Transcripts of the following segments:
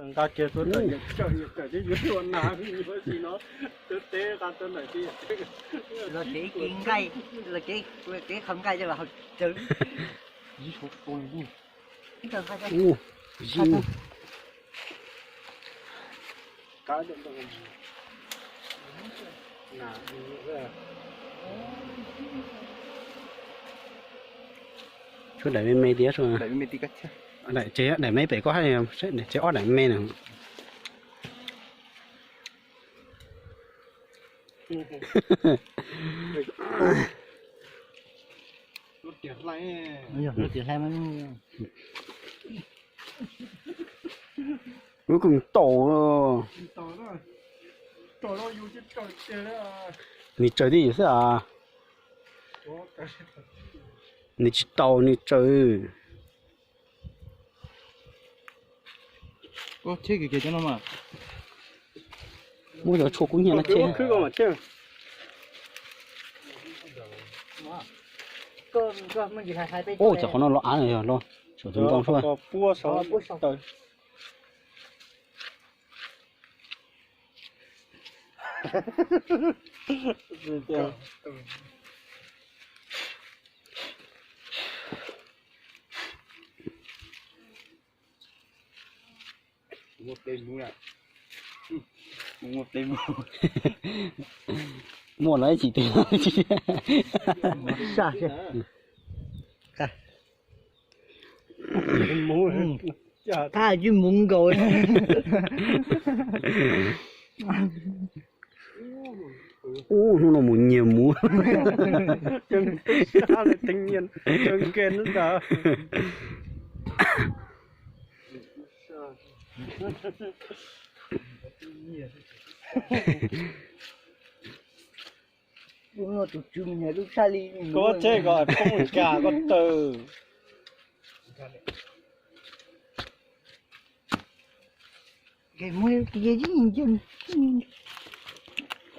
Nqa kiag tuaj tawm, tawm, tawm, tawm, yuav ua nas, yuav si no, teb teb nqa tuaj ntawm ti. Los kev, kev nqaij, los kev, kev qhov nqaij coj los haus tsawv. Ub, zib ub. Tshuav daim me me tiag, daim me pem koj hais, tsev ob daim me na. Lub tias hlai mas. Lub kws taus. Nws tsaws twj ywm xwb as. Nws tsis taus, nws tsaws. Muab cov tshuaj kub hnyiab no cheb. Ub, cov qhov no los av no yog los saum tus ntoo xwb. Muaj los ib chim twg. Qab twb muv nkaus. Ub, hnub no mus nyiag muv. Tus tswv nyiag lub sab li koj tsheb ko poob nkag koj taw.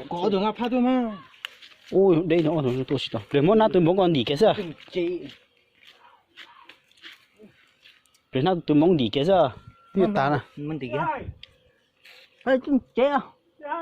Kov tus nqa phaj tuaj mas. Ub, deb no tua tsis tau. Pliag muab nab tus npoo ko ntim kiag xwb. Pliag nab tus npoo ntim kiag xwb. Twb yuav tas na. Tsev.